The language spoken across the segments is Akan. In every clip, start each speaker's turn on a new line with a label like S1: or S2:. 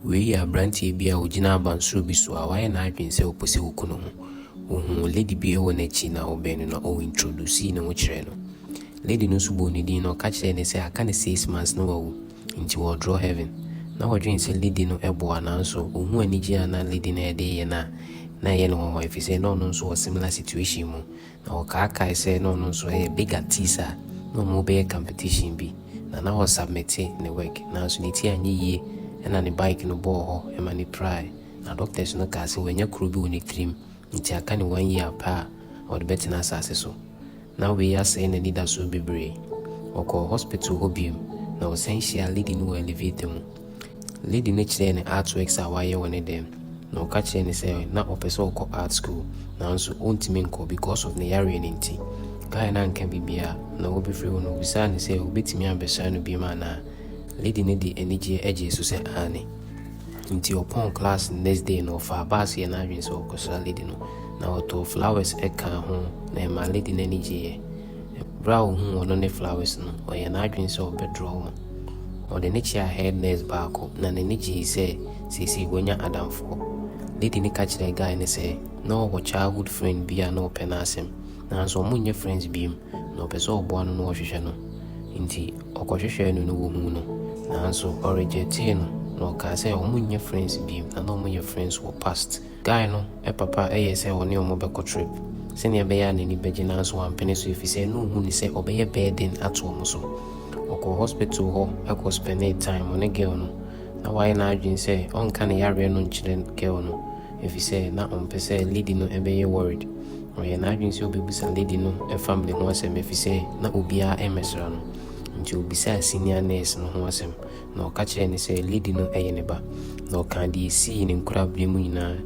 S1: Wei yɛ aberanteɛ bi a ɔgyina abansoro bi so a wayɛ n'adwene sɛ ɔpɛ sɛ ɔku ne ho. Ɔhuu lady bi wɔ n'akyi na ɔbɛn no na ɔintroduce ne ho kyerɛɛ no. Lady no nso bɔɔ ne din na ɔka kyerɛɛ no sɛ aka ne 6 months na wawu, nti wɔredraw heaven. Na wɔdwene sɛ lady no boa, nanso ɔhuu anigye a na lady no de reyɛ no a, na ɛyɛ no nwanwa, ɛfiri sɛ na ɔno nso wɔ similar situation mu. Na ɔkaakae sɛ na ɔno nso yɛ big artist a na ɔmo bɛyɛ competition bi na ɔsubmit ne work, nanso ne ti anyɛ yie ɛna ne bike no bɔɔ hɔ ɛma ne pirae, na doctors no kaa sɛ wanya kuro bi wɔ ne tirim, nti aka ne one year pɛ a ɔde bɛtena asase so. Na wei asɛe n'anidasoɔ bebree. Ɔkɔɔ hospital hɔ bio na ɔsan hyia lady no wɔ elevator mu. Lady no kyerɛɛ ne artworks a wayɛ wɔ ne dɛm na ɔka kyerɛɛ no sɛ na ɔpɛ sɛ ɔkɔ art school, nanso ɔntumi nkɔ because of ne yareɛ no nti. Guy no anka biribiara na wɔbɛfiri hɔ no, obisaa no sɛ obɛtumi abɛsra no bio anaa. Lady no de anigyeɛ gyee so sɛ aane. Nti ɔpɔn class next day no, ɔfaa bus yɛ n'adwene sɛ ɔkɔsra lady no, na ɔtɔɔ flowers kaa ho na ɛmaa lady no ani gyeeɛ. Berɛ a ohuu ɔno ne flowers no, ɔyɛ n'adwene sɛ ɔbɛdraw wɔn. Ɔde ne kyerɛɛ head nurse baako na n'ani gyee sɛ seesei wanya adamfoɔ. Lady no ka kyerɛɛ guy no sɛ na ɔwɔ childhood friend bi a na ɔpɛ n'asɛm, nanso ɔmo nyɛ friends bio, na ɔpɛ sɛ ɔboa no na ɔhwehwɛ no. Nti ɔkɔhwehwɛɛ no no wɔhuu no, nanso ɔrejectee no na ɔkaa sɛ ɔmo nyɛ friends bio na ɔmo yɛ friends wɔ past. Guy no papa ɛyɛ sɛ ɔne ɔmo bɛkɔ trip sɛnea ɛbɛyɛ a n'ani bɛgye, nanso wampene so ɛfiri sɛ na ɔhu ne sɛ ɔbɛyɛ burden ato ɔmo so. Ɔkɔɔ hospital hɔ ɛkɔ spend time ɔne girl no, na wayɛ n'adwene sɛ ɔnka ne yareɛ no nkyerɛ girl no, ɛfiri sɛ na ɔmpɛ sɛ lady no ɛbɛyɛ worried. Ɔyɛ n'adwene sɛ ɔbɛbisa lady no family ho asɛm, ɛfiri sɛ na obiara mmɛsra no. Nti obisaa senior nurse no ho asɛm na ɔka kyerɛɛ no sɛ lady no yɛ ne ba, na ɔkaa deɛ ɛsii ne nkorabea mu nyinaa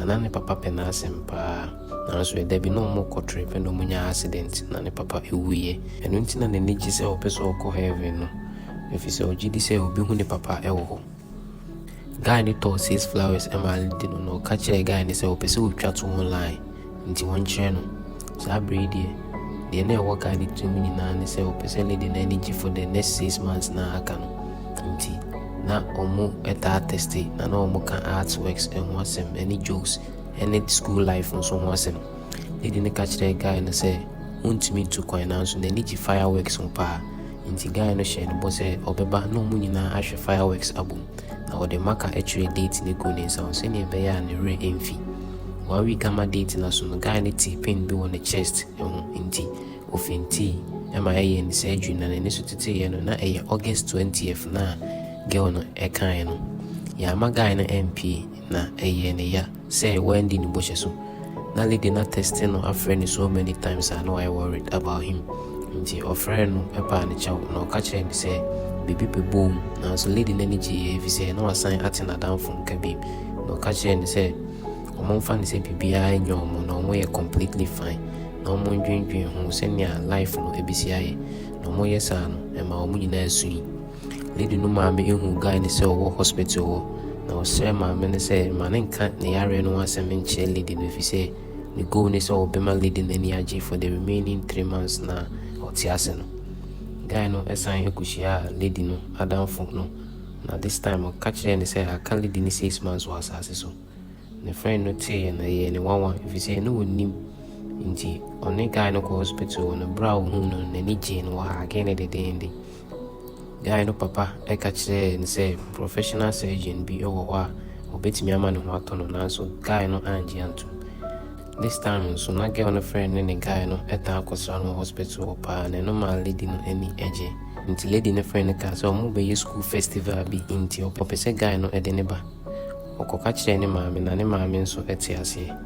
S1: na ne papa pɛ n'asɛm paa, nanso ɛda bi na ɔmo kɔ trip na ɔmo nya accident na ne papa ɛwuiɛ. Ɛno nti na n'ani gye sɛ ɔpɛ sɛ ɔkɔ heaven no, ɛfiri sɛ ɔgye di sɛ ɔbɛhu ne papa ɛwɔ hɔ. Guy no tɔɔ six flowers ɛma lady no na ɔka kyerɛɛ guy no sɛ ɔpɛ sɛ ɔtwa to ho line, nti wɔnkyerɛ no. Saa berɛ yi deɛ, deɛ na ɛwɔ guy no tirim nyinaa ne sɛ ɔpɛ sɛ lady no ani gye for the next 6 months na aka no. Nti na ɔmo ɛtaa text na ɔmo ka artworks ho asɛm ɛne jokes ɛne school life nso ho asɛm. Lady no ka kyerɛɛ guy no sɛ ɔntumi ntu kwan, nanso n'ani gye fireworks ho paa, nti guy no hyɛ no bɔ sɛ ɔbɛba na ɔmo nyinaa ahwɛ fireworks abom, na ɔde marker ɛtwerɛ date no gu ne nsa ho sɛnea ɛbɛyɛ a ne werɛ ɛmfi. One week ama date no so no, guy no tee pain bi wɔ ne chest ho, nti ɔfaintee ɛma ɛyɛ ne surgery, na n'ani so teteeɛ no na ɛyɛ August 20th na girl no ɛkaeɛ no. Yɛama guy no ɛmpie na ɛyɛ ne ya sɛ wandi ne bɔhyɛ so. Na lady no atext no afrɛ no so many times a na wayɛ worried about him, nti ɔfrɛɛ no ɛpaa ne kyɛw na ɔka kyerɛɛ no sɛ biribi bɛbɔ mu, nanso lady no ani gyeeɛ ɛfiri sɛ na wasan ate n'adamfo nka bio, na ɔka kyerɛɛ no sɛ ɔmo mfa no sɛ biribiara nyɛ ɔmo na ɔmo yɛ completely fine, na ɔmo ndwendwen ho sɛnea life no ebisi ayɛ, na ɔmo yɛ saa no ɛma ɔmo nyinaa sui. Lady no maame ehu guy no sɛ ɔwɔ hospital hɔ, na ɔsrɛ maame no sɛ ma ne nka ne yareɛ no ho asɛm nkyerɛ lady no, ɛfiri sɛ ne goal ne sɛ ɔbɛma lady no ani agye for the remaining 3 months na ɔte ase no. Guy no ɛsan ɛkɔhyia lady no adamfo no, na this time ɔka kyerɛɛ no sɛ aka lady no 6 months wɔ asase so. Ne friend no teeɛ na ɛyɛɛ ne nwanwa, ɛfiri sɛ ne wɔnnim. Nti ɔne guy no kɔ hospital no. Berɛ a ɔhuu no, n'ani gyee no, wɔhugee no dedeende. Guy no papa ɛka kyerɛɛ no sɛ professional surgeon bi wɔ hɔ a ɔbɛtumi ama ne ho atɔ no, nanso guy no angye antom. This time nso na girl no friend ne ne guy no ɛtaa akɔsra no wɔ hospital hɔ paa, na ɛno maa lady no ani gye. Nti lady no friend no kaa sɛ ɔmo bɛyɛ school festival bi, nti ɔpɛ sɛ guy no ɛde ne ba. Ɔkɔka kyerɛɛ ne maame na ne maame nso ɛte aseɛ.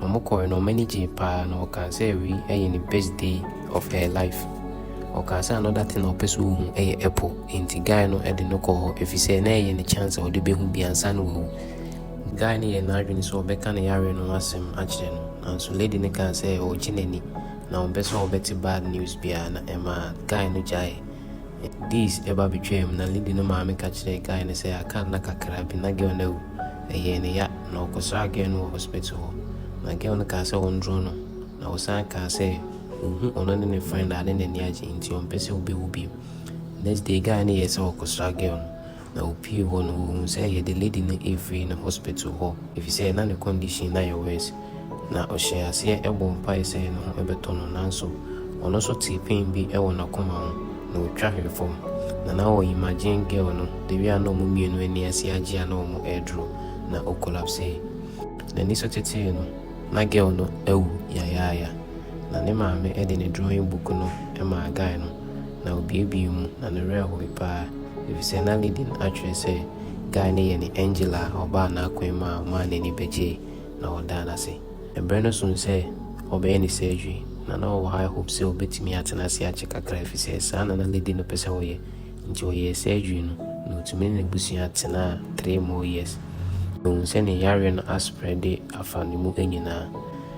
S1: Ɔmo kɔɛ no, ɔmo ani gyee paa na ɔkaa sɛ wei ɛyɛ ne best day of her life. Ɔkaa sɛ another thing a ɔpɛ sɛ ohu ɛyɛ ɛpo, nti guy no ɛde no kɔɔ hɔ, ɛfiri sɛ na ɛyɛ ne chance a ɔde bɛhu bi ansa na wawu. Guy no yɛ n'adwene sɛ ɔbɛka ne yareɛ no ho asɛm akyerɛ no, nanso lady no kaa sɛ ɔregye n'ani na ɔmpɛ sɛ ɔbɛte bad news biara, na ɛmaa guy no gyae. Days ɛba betwam na lady no maame ka kyerɛɛ guy no sɛ aka nna kakra bi na girl no awu. Ɛyɛɛ ne ya na ɔkɔsraa girl no wɔ hospital hɔ, na girl no kaa sɛ ɔndraw no, na ɔsan kaa sɛ ohu ɔno ne ne friend a ne n'ani agye, nti ɔmpɛ sɛ ɔbɛwu bio. Next day, guy no yɛ sɛ ɔkɔsra girl no. Na opie hɔ no, ohuu sɛ yɛde lady no efiri ne hospital hɔ efisɛ na ne condition na yɛ worse. Na ɔhyɛ aseɛ ɛbɔ mpae sɛ ne ho ɛbɛtɔ no, nanso ɔno nso tee pain bi ɛwɔ n'akoma ho na otwa hwee fam. Na ɔwɔ imagine girl no the way a na ɔmo mmienu ani ase agye a na ɔmo ɛredoro na ɔcollapse. N'ani so tetee no, na girl no awu yayaaya. Na ne maame ɛde ne drawing book no ɛmaa guy no na obiebie mu na ne werɛ hoe paa efisɛ na lady no atwerɛ sɛ guy no yɛ ne angel a ɔbaa n'akwan mu a ɔmaa n'ani bɛgyee na ɔdaa n'ase. Ɛberɛ no so sɛ ɔbɛyɛ ne surgery na ɔwɔ high hope sɛ ɔbɛtumi atena ase akyɛ kakra efisɛ saa na na lady no pɛ sɛ ɔyɛ. Nti ɔyɛɛ surgery no na otumi ne n'abusua tenaa 3 more years. Ohun sɛ ne yareɛ no aspread afa ne mu nyinaa.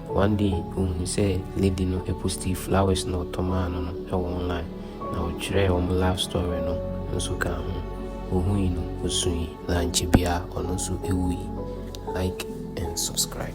S1: One day ohun sɛ lady no post flowers na ɔtɔ maa no ɛwɔ online na ɔtwerɛɛ wɔn love story no nso ka ho. Ohui no, osui na ankyɛ biara ɔno nso ewui. Like and subscribe.